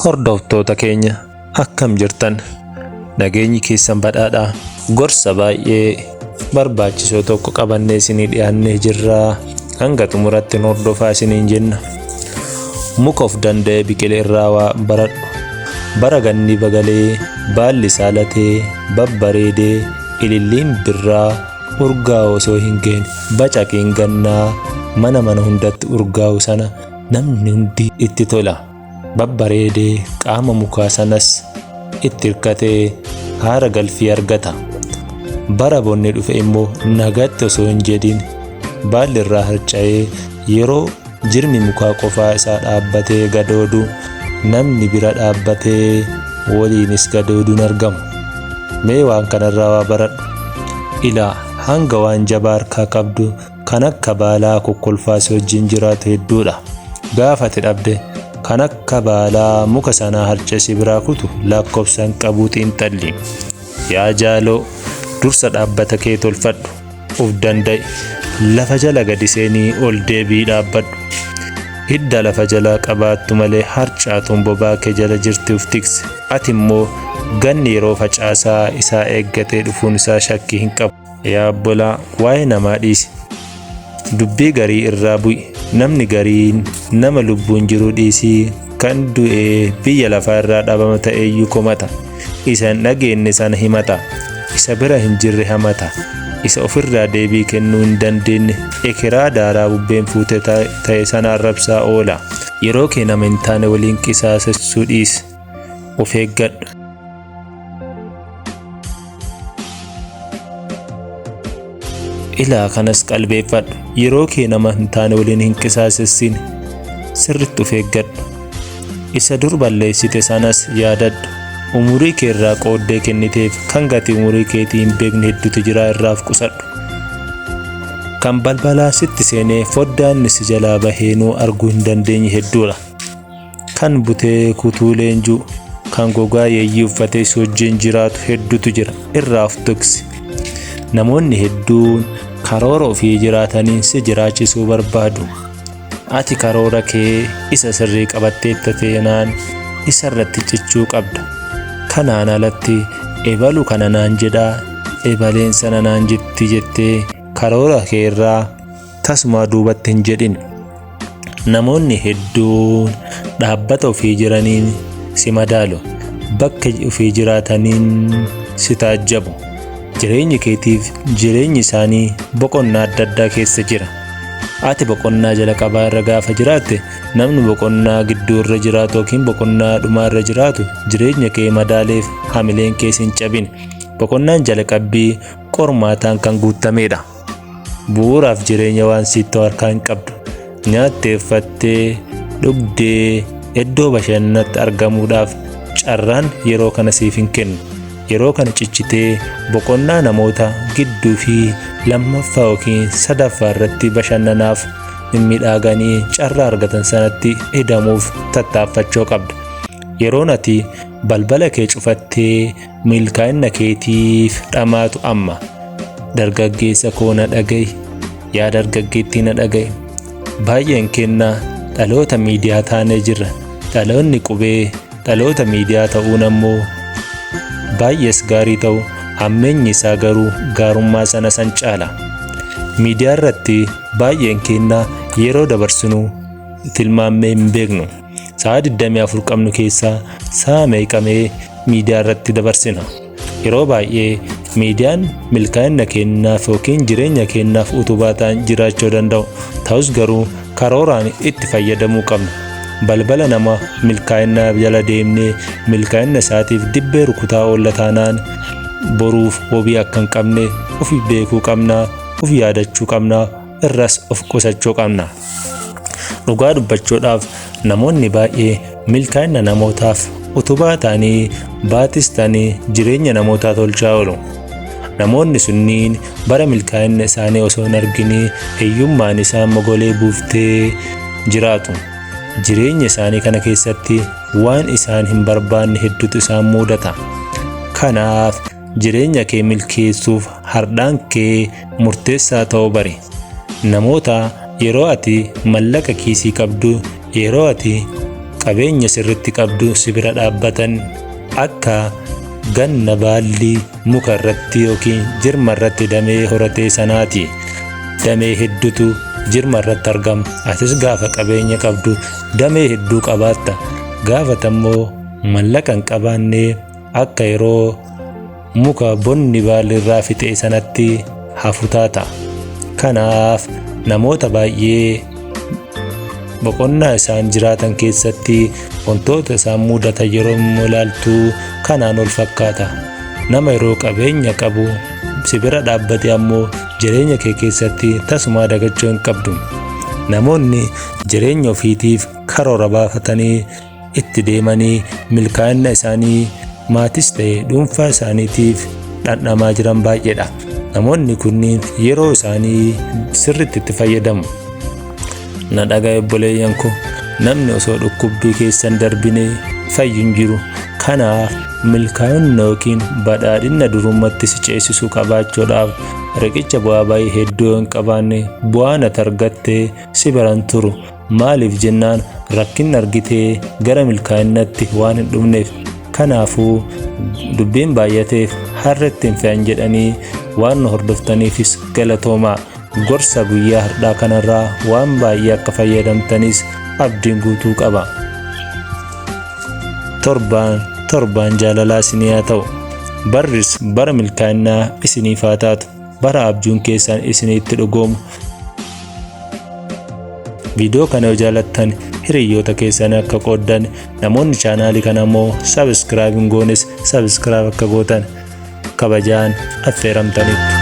Hordoftoota keenya akkam jirtan? Nageenyi keessan badhaadhaa. Gorsa baay'ee barbaachisoo tokko qabannee isinii dhiyaannee jirra. Hanga xumuratti nu hordofaa isiniin jenna. Muka of danda'ee biqile irraa waa baradhu. Bara ganni bagalee, baalli isaa latee, babbareedee, ililliin birraa urgaa'u osoo hin gahin bacaqiin gannaa mana mana hundatti urgaa'u sana namni hundi itti tola. Babbareedee qaama mukaa sanas itti hirkatee haara galfii argata. Bara bonni dhufe immoo nagatti osoo hin jedhin baalli irraa harca'ee yeroo jirmi mukaa qofaa isaa dhaabbatee gadoodu namni bira dhaabbatee waliinis gadooduun argamu. Mee waan kanarraa waa baradhu. Ilaa hanga waan jabaa harkaa qabdu kan akka baalaa kokkolfaa si wajjin jiraatu hedduudha. Gaafa ati dhabde kan akka baalaa muka sanaa harca'e si biraa kutu lakkoofsa hin qabuu xiinxalli. Yaa jaaloo dursa dhaabbata kee tolfadhu. Uf danda'i. Lafa jala gadi seenii ol deebi'ii dhaabbadhu. Hidda lafa jalaa qabaattu malee harcaatuun bobaa kee jala jirti uf tiksi. Ati immoo ganni yeroo facaasaa isaa eeggatee dhufuun isaa shakkii hin qabu. Yaa obbolaa waa'ee namaa dhiisi. Dubbii garii irraa bu'i. Namni gariin nama lubbuun jiru dhiisii kan du'ee biyya lafaa irraa dhabama ta'eyyuu komata. Isa hin dhageenne sana himata. Isa bira hin jirre hamata. Isa ofirraa deebii kennuu hin dandeenne ekeraa daaraa bubbeen fuute ta'e sana arrabsaa oola. Yeroo kee nama hin taane waliin qisaasessuu dhiisi. Of eeggadhu. Ilaa kanas qalbeeffadhu. Yeroo kee nama hin taane waliin hin qisaasessin. Sirritti of eeggadhu. Isa dur balleessite sanas yaadadhu. Umurii kee irraa qooddee kenniteef kan gatii umurii keetii hin beekne hedduutu jira irraa of qusadhu. Kan balbalaa sitti seenee foddaa inni si jalaa baheenuu arguu hin dandeenye hedduudha. Kan butee kutuu leenjuu, kan gogaa yeeyyii uffatee si wajjin jiraatu hedduutu jira. Irraa of tuksi. Namoonni hedduun karoora ofii jiraataniin si jiraachisuu barbaadu. Ati karoora kee isa sirrii qabatteetta teenaan isa irratti cichuu qabda. Kanaan alatti ebalu kana naan jedhaa, ebaleen sana naan jetti jettee karoora kee irraa tasumaa duubatti hin jedhin. Namoonni hedduun dhaabbata ofii jiraniin si madaalu. Bakka ofii jiraataniin si taajjabu. Jireenyi keetiif jireenyi isaanii boqonnaa adda addaa keessa jira. Ati boqonnaa jalaqabaa irra gaafa jiraatte, namni boqonnaa gidduu irra jiraatu yookiin boqonnaa dhumaa irra jiraatu jireenya kee madaaleef hamileen kee sin cabin. Boqonnaan jalaqabbii qormaataan kan guuttameedha. Bu'uuraaf jireenya waan siif ta'u harkaa hin qabdu. Nyaattee, uffattee, dhugdee iddoo bashannanaatti argamuudhaaf carraan yeroo kana siif hin kennu. Yeroo kana cichitee boqonnaa namoota gidduu fi lammaffaa yookiin sadaffaa irratti bashannanaaf mimmiidhaaganii carraa argatan sanatti hedamuuf tattaaffachuu qabda. Yeroon ati balbala kee cufattee milkaa'ina keetiif dhamaatu amma. Dargaggeessa koo na dhaga'i. Yaa dargaggeettii na dhaga'i. Baay'een keenya dhaloota miidiyaa taanee jirra. Dhaloonni qubee dhaloota miidiyaa ta'uun ammoo baay'ees gaarii ta'u hammeenyi isaa garuu gaarummaa sana san caala. Miidiyaa irratti baay'een keenya yeroo dabarsinu tilmaammee hin beeknu. Sa'a 24 qabnu keessaa sa'a meeqamee miidiyaa irratti dabarsina. Yeroo baay'ee miidiyaan milkaa'ina keenyaaf yookiin jireenya keenyaaf utubaa ta'an jiraachuu danda'u. Ta'us garuu karooraan itti fayyadamuu qabna. Balbala nama milkaa'ina jala deemnee milkaa'ina isaatiif dibbee rukutaa oolla taanaan boruuf wabii akka hin qabne of beekuu qabna, of yaadachuu qabna, irras of qusachuu qabna. Dhugaa dubbachuudhaaf namoonni baay'ee milkaa'ina namootaaf utubaa ta'anii baatis ta'anii jireenya namootaa tolchaa oolu. Namoonni sunniin bara milkaa'ina isaanii osoo hin arginii hiyyummaan isaan mogolee buuftee jiraatu. Jireenya isaanii kana keessatti waan isaan hin barbaanne hedduutu isaan mudata. Kanaaf jireenya kee milkeessuuf hardhaan kee murteessaa ta'uu bari. Namoota yeroo ati mallaqa kiisii qabdu, yeroo ati qabeenya sirritti qabdu si bira dhaabbatan akka ganna baalli muka irratti yookiin jirma irratti damee horatee sanaati. Damee hedduutu jirma irratti argama. Atis gaafa qabeenya qabdu damee hedduu qabaatta. Gaafa ammoo mallaqa hin qabaanne akka yeroo muka bonni baalli irraa fixee sanatti hafu taata. Kanaaf namoota baay'ee boqonnaa isaan jiraatan keessatti wantoota isaan mudatan yeroo ilaaltu kanaan ol fakkaata. Nama yeroo qabeenya qabu si bira dhaabbate ammoo jireenya kee keessatti tasumaa dagachuu hin qabdu. Namoonni jireenya ofiitiif karoora baafatanii itti deemanii milkaa'ina isaanii maatis ta'e dhuunfaa isaaniitiif dhandhamaa jiran baay'eedha. Namoonni kunniin yeroo isaanii sirriitti itti fayyadamu. Na dhaga'i obboleeyyan koo, namni osoo dhukkubbii keessan darbine fayyu hin jiru. Kanaaf milkaa'ina yookiin badhaadhina durummatti si ceesisu qabaachuudhaaf riqicha bu'aa baay'ee hedduu hin qabaanne bu'aan ati argatte si biran turu. Maaliif jennaan rakkinni argitee gara milkaa'inatti waan hin dhufneef. Kanaafuu dubbiin baay'ateef harreetti hin fe'an jedhanii waan nu hordoftaniifis galatoomaa. Gorsa guyyaa har'aa kanarraa waan baay'ee akka fayyadamtanis abdiin guutuu qaba. Torbaan torbaan jaalalaa isinii haa ta'u. Barris bara milkaa'inaa isiniif haa taatu. Bara abjuun keessan isiniitti dhugoomu. Viidiyoo kana yoo jaalattan hiriyoota keessan akka qooddan, namoonni chaanaalii kana immoo subscribe hin goones subscribe akka gootan kabajaan affeeramtaniittu.